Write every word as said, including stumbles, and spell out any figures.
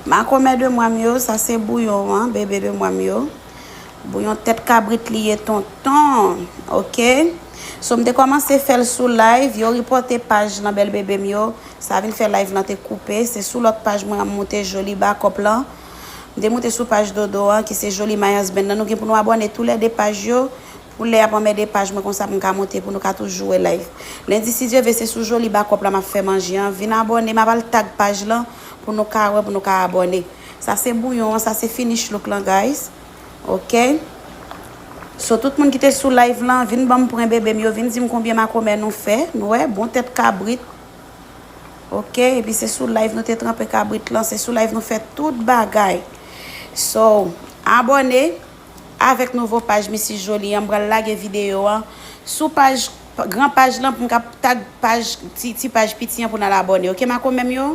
Makomè de mwa m yo, sa se bouyon an, bebe de mwa m yo. Bouyon tèt kabrit li ye, tonton. Ok. So, m te kòmanse fè l sou live, yo ripòte paj lan, bèl bebe m yo. Sa vin fè live lan te koupe. Se sou lòt paj mwen an m moute Joli Bakòp lan. M te moute sou paj Dodo an, ki se Joli My Husband lan. Nou gen pou nou abòne toulède paj yo. Pou lè y ap anmède paj mwen konsa pou m ka monte pou nou ka toujou wè live. Lendi, si Dye vle, se sou Joli Bakòp la m ap fè manje an. Vin abòne, m ap al tag paj lan pou nou ka wè, pou nou ka abòne. Sa se bouyon an, sa se finish look lan, guys. Ok. So, tout moun ki te sou live lan, vin ban m pwen bebe m yo, vin di m konbyen makomè nou fè. Nou wè, bon tèt kabrit. Ok, epi se sou live nou te tranpe kabrit lan, se sou live nou fè tout bagay. So, abòne avèk nouvo paj Misi Joli an, m pral lage videyo an sou paj, gran paj lan pou m ka tag paj, ti, ti paj piti an pou n al abòne. Ok, makomè m yo?